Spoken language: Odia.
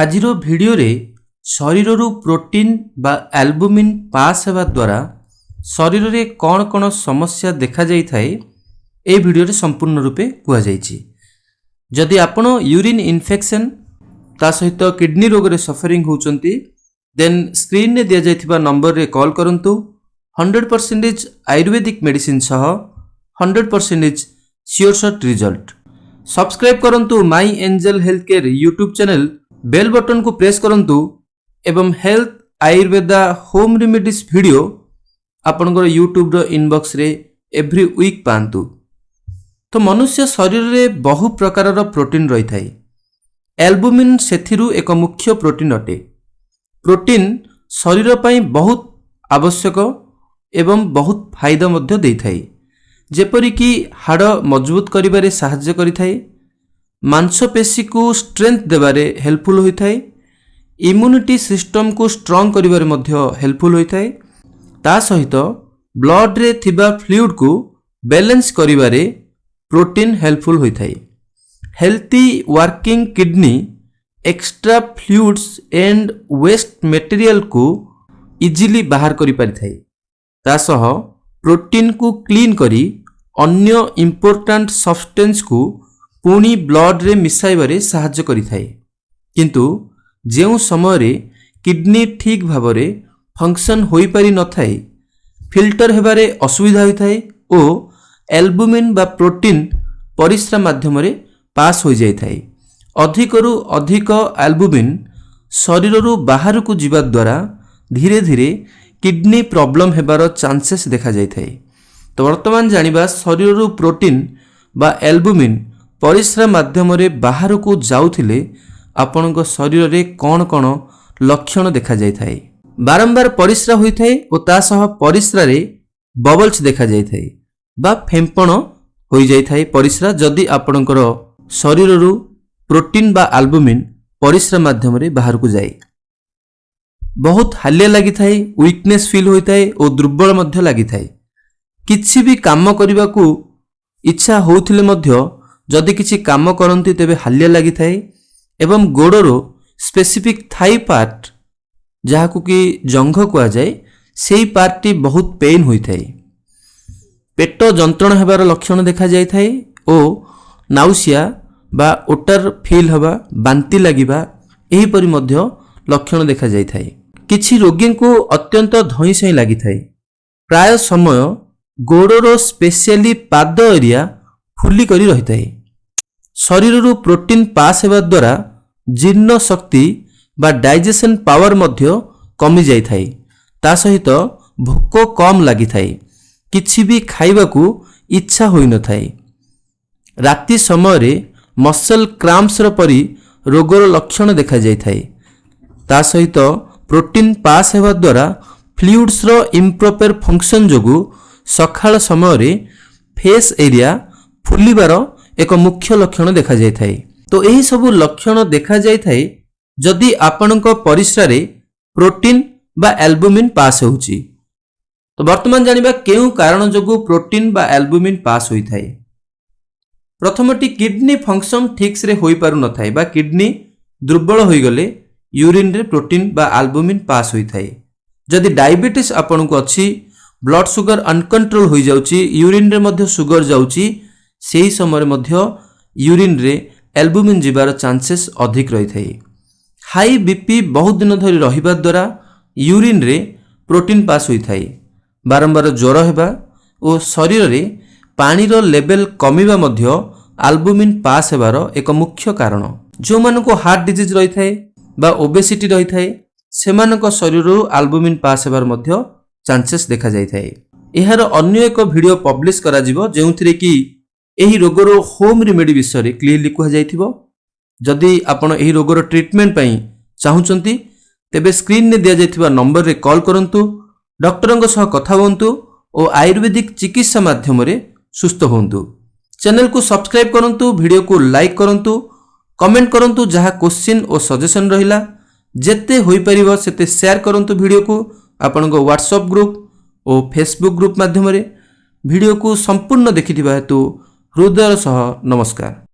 ଆଜିର ଭିଡ଼ିଓରେ ଶରୀରରୁ ପ୍ରୋଟିନ୍ ବା ଆଲବୁମିନ୍ ପାସ୍ ହେବା ଦ୍ୱାରା ଶରୀରରେ କ'ଣ କ'ଣ ସମସ୍ୟା ଦେଖାଯାଇଥାଏ, ଏହି ଭିଡ଼ିଓରେ ସମ୍ପୂର୍ଣ୍ଣ ରୂପେ କୁହାଯାଇଛି। ଯଦି ଆପଣ ୟୁରିନ୍ ଇନଫେକ୍ସନ୍ ତା ସହିତ କିଡନୀ ରୋଗରେ ସଫରିଂ ହେଉଛନ୍ତି, ଦେନ୍ ସ୍କ୍ରିନ୍ରେ ଦିଆଯାଇଥିବା ନମ୍ବରରେ କଲ୍ କରନ୍ତୁ। 100% ଆୟୁର୍ବେଦିକ ମେଡ଼ିସିନ୍ ସହ 100% ସିଓର ସଟ୍ ରିଜଲ୍ଟ। ସବସ୍କ୍ରାଇବ୍ କରନ୍ତୁ my Angel health care YouTube channel, bail ବଟନକୁ ପ୍ରେସ୍ କରନ୍ତୁ ଏବଂ health Ayurveda home remedies video ଆପଣଙ୍କର ୟୁଟ୍ୟୁବର ଇନବକ୍ସରେ ଏଭ୍ରି ୱିକ୍ ପାଆନ୍ତୁ। ତ ମନୁଷ୍ୟ ଶରୀରରେ ବହୁ ପ୍ରକାରର ପ୍ରୋଟିନ୍ ରହିଥାଏ। ଆଲବୁମିନ୍ ସେଥିରୁ ଏକ ମୁଖ୍ୟ ପ୍ରୋଟିନ୍ ଅଟେ। ପ୍ରୋଟିନ୍ ଶରୀର ପାଇଁ ବହୁତ ଆବଶ୍ୟକ ଏବଂ ବହୁତ ଫାଇଦା ମଧ୍ୟ ଦେଇଥାଏ, ଯେପରିକି ହାଡ଼ ମଜବୁତ କରିବାରେ ସାହାଯ୍ୟ କରିଥାଏ, ମାଂସପେଶୀକୁ ଷ୍ଟ୍ରେନ୍ଥ ଦେବାରେ ହେଲ୍ପଫୁଲ୍ ହୋଇଥାଏ, ଇମ୍ୟୁନିଟି ସିଷ୍ଟମକୁ ଷ୍ଟ୍ରଙ୍ଗ କରିବାରେ ମଧ୍ୟ ହେଲ୍ପଫୁଲ୍ ହୋଇଥାଏ। ତା ସହିତ ବ୍ଲଡ଼ରେ ଥିବା ଫ୍ଲୁଇଡ଼କୁ ବ୍ୟାଲେନ୍ସ କରିବାରେ ପ୍ରୋଟିନ୍ ହେଲ୍ପଫୁଲ୍ ହୋଇଥାଏ। Healthy working kidney extra fluids and waste ମେଟେରିଆଲକୁ easily ବାହାର କରିପାରିଥାଏ। ତା ସହ ପ୍ରୋଟିନ୍କୁ କ୍ଲିନ୍ କରି ଅନ୍ୟ ଇମ୍ପୋର୍ଟାଣ୍ଟ ସବଷ୍ଟାନ୍ସକୁ ପୁଣି ବ୍ଲଡ଼ରେ ମିଶାଇବାରେ ସାହାଯ୍ୟ କରିଥାଏ। କିନ୍ତୁ ଯେଉଁ ସମୟରେ କିଡନୀ ଠିକ୍ ଭାବରେ ଫଙ୍କସନ୍ ହୋଇପାରିନଥାଏ, ଫିଲ୍ଟର ହେବାରେ ଅସୁବିଧା ହୋଇଥାଏ ଓ ଆଲବୁମିନ୍ ବା ପ୍ରୋଟିନ୍ ପରିସ୍ରା ମାଧ୍ୟମରେ ପାସ୍ ହୋଇଯାଇଥାଏ। ଅଧିକରୁ ଅଧିକ ଆଲବୁମିନ୍ ଶରୀରରୁ ବାହାରକୁ ଯିବା ଦ୍ୱାରା ଧୀରେ ଧୀରେ କିଡନୀ ପ୍ରୋବ୍ଲେମ୍ ହେବାର ଚାନ୍ସେସ୍ ଦେଖାଯାଇଥାଏ। ତ ବର୍ତ୍ତମାନ ଜାଣିବା, ଶରୀରରୁ ପ୍ରୋଟିନ୍ ବା ଆଲବୁମିନ୍ ପରିସ୍ରା ମାଧ୍ୟମରେ ବାହାରକୁ ଯାଉଥିଲେ ଆପଣଙ୍କ ଶରୀରରେ କ'ଣ କ'ଣ ଲକ୍ଷଣ ଦେଖାଯାଇଥାଏ। ବାରମ୍ବାର ପରିସ୍ରା ହୋଇଥାଏ ଓ ତା ସହ ପରିସ୍ରାରେ ବବଲ୍ସ ଦେଖାଯାଇଥାଏ ବା ଫେମ୍ପଣ ହୋଇଯାଇଥାଏ ପରିସ୍ରା, ଯଦି ଆପଣଙ୍କର ଶରୀରରୁ ପ୍ରୋଟିନ୍ ବା ଆଲବୁମିନ୍ ପରିସ୍ରା ମାଧ୍ୟମରେ ବାହାରକୁ ଯାଏ। ବହୁତ ହାଲିଆ ଲାଗିଥାଏ, ୱିକନେସ୍ ଫିଲ୍ ହୋଇଥାଏ ଓ ଦୁର୍ବଳ ମଧ୍ୟ ଲାଗିଥାଏ। କିଛି ବି କାମ କରିବାକୁ ଇଚ୍ଛା ହେଉଥିଲେ ମଧ୍ୟ ଯଦି କିଛି କାମ କରନ୍ତି, ତେବେ ହାଲିଆ ଲାଗିଥାଏ ଏବଂ ଗୋଡ଼ର ସ୍ପେସିଫିକ୍ ଥାଇ ପାର୍ଟ, ଯାହାକୁ କି ଜଙ୍ଘ କୁହାଯାଏ, ସେଇ ପାର୍ଟଟି ବହୁତ ପେନ୍ ହୋଇଥାଏ। ପେଟ ଯନ୍ତ୍ରଣା ହେବାର ଲକ୍ଷଣ ଦେଖାଯାଇଥାଏ ଓ ନାଉସିଆ ବା ଓଟର ଫିଲ୍ ହେବା, ବାନ୍ତି ଲାଗିବା, ଏହିପରି ମଧ୍ୟ ଲକ୍ଷଣ ଦେଖାଯାଇଥାଏ। କିଛି ରୋଗୀଙ୍କୁ ଅତ୍ୟନ୍ତ ଧଇଁ ସଇଁ ଲାଗିଥାଏ। ପ୍ରାୟ ସମୟ ଗୋଡ଼ର ସ୍ପେଶିଆଲି ପାଦ ଏରିଆ ଫୁଲି କରି ରହିଥାଏ। ଶରୀରରୁ ପ୍ରୋଟିନ୍ ପାସ୍ ହେବା ଦ୍ୱାରା ଜୀର୍ଣ୍ଣ ଶକ୍ତି ବା ଡାଇଜେସନ୍ ପାୱାର ମଧ୍ୟ କମିଯାଇଥାଏ। ତା ସହିତ ଭୋକ କମ୍ ଲାଗିଥାଏ, କିଛି ବି ଖାଇବାକୁ ଇଚ୍ଛା ହୋଇନଥାଏ। ରାତି ସମୟରେ ମସଲ୍ କ୍ରାମ୍ପସର ପରି ରୋଗର ଲକ୍ଷଣ ଦେଖାଯାଇଥାଏ। ତା ସହିତ ପ୍ରୋଟିନ୍ ପାସ୍ ହେବା ଦ୍ୱାରା ଫ୍ଲୁଇଡ୍ସର ଇମ୍ପ୍ରପର ଫଙ୍କସନ୍ ଯୋଗୁଁ ସକାଳ ସମୟରେ ଫେସ୍ ଏରିଆ ଫୁଲିବାର ଏକ ମୁଖ୍ୟ ଲକ୍ଷଣ ଦେଖାଯାଇଥାଏ। ତ ଏହି ସବୁ ଲକ୍ଷଣ ଦେଖାଯାଇଥାଏ, ଯଦି ଆପଣଙ୍କ ପରିସ୍ରାରେ ପ୍ରୋଟିନ୍ ବା ଆଲବୁମିନ୍ ପାସ୍ ହେଉଛି। ତ ବର୍ତ୍ତମାନ ଜାଣିବା, କେଉଁ କାରଣ ଯୋଗୁଁ ପ୍ରୋଟିନ୍ ବା ଆଲବୁମିନ୍ ପାସ୍ ହୋଇଥାଏ। ପ୍ରଥମଟି, କିଡନୀ ଫଙ୍କସନ୍ ଠିକ୍ସରେ ହୋଇପାରୁନଥାଏ ବା କିଡନୀ ଦୁର୍ବଳ ହୋଇଗଲେ ୟୁରିନ୍ରେ ପ୍ରୋଟିନ୍ ବା ଆଲବୁମିନ୍ ପାସ୍ ହୋଇଥାଏ। ଯଦି ଡାଇବେଟିସ୍ ଆପଣଙ୍କୁ ଅଛି, ବ୍ଲଡ୍ ସୁଗର ଅନକଣ୍ଟ୍ରୋଲ ହୋଇଯାଉଛି, ୟୁରିନ୍ରେ ମଧ୍ୟ ସୁଗର ଯାଉଛି, ସେହି ସମୟରେ ମଧ୍ୟ ୟୁରିନ୍ରେ ଆଲବୁମିନ୍ ଯିବାର ଚାନ୍ସେସ୍ ଅଧିକ ରହିଥାଏ। ହାଇ ବିପି ବହୁତ ଦିନ ଧରି ରହିବା ଦ୍ୱାରା ୟୁରିନ୍ରେ ପ୍ରୋଟିନ୍ ପାସ୍ ହୋଇଥାଏ। ବାରମ୍ବାର ଜ୍ୱର ହେବା ଓ ଶରୀରରେ ପାଣିର ଲେଭେଲ କମିବା ମଧ୍ୟ ଆଲବୁମିନ୍ ପାସ୍ ହେବାର ଏକ ମୁଖ୍ୟ କାରଣ। ଯେଉଁମାନଙ୍କୁ ହାର୍ଟ ଡିଜିଜ୍ ରହିଥାଏ ବା ଓବେସିଟି ରହିଥାଏ, ସେମାନଙ୍କ ଶରୀରରୁ ଆଲବୁମିନ୍ ପାସ୍ ହେବାର ମଧ୍ୟ ଚାନ୍ସେସ୍ ଦେଖାଯାଇଥାଏ। ଏହାର ଅନ୍ୟ ଏକ ଭିଡ଼ିଓ ପବ୍ଲିଶ କରାଯିବ, ଯେଉଁଥିରେ କି ଏହି ରୋଗର ହୋମ୍ ରେମେଡି ବିଷୟରେ କ୍ଲିୟରଲି କୁହାଯାଇଥିବ। ଯଦି ଆପଣ ଏହି ରୋଗର ଟ୍ରିଟମେଣ୍ଟ ପାଇଁ ଚାହୁଁଛନ୍ତି, ତେବେ ସ୍କ୍ରିନ୍ରେ ଦିଆଯାଇଥିବା ନମ୍ବରରେ କଲ୍ କରନ୍ତୁ, ଡକ୍ଟରଙ୍କ ସହ କଥା ହୁଅନ୍ତୁ ଓ ଆୟୁର୍ବେଦିକ ଚିକିତ୍ସା ମାଧ୍ୟମରେ ସୁସ୍ଥ ହୁଅନ୍ତୁ। ଚ୍ୟାନେଲକୁ ସବସ୍କ୍ରାଇବ୍ କରନ୍ତୁ, ଭିଡ଼ିଓକୁ ଲାଇକ୍ କରନ୍ତୁ, କମେଣ୍ଟ କରନ୍ତୁ ଯାହା କୋଶ୍ଚିନ୍ ଓ ସଜେସନ୍ ରହିଲା। ଯେତେ ହୋଇପାରିବ ସେତେ ସେୟାର କରନ୍ତୁ ଭିଡ଼ିଓକୁ ଆପଣଙ୍କ ହ୍ୱାଟ୍ସଆପ୍ ଗ୍ରୁପ୍ ଓ ଫେସବୁକ୍ ଗ୍ରୁପ୍ ମାଧ୍ୟମରେ। ଭିଡ଼ିଓକୁ ସମ୍ପୂର୍ଣ୍ଣ ଦେଖିଥିବା ହେତୁ ହୃଦୟର ସହ ନମସ୍କାର।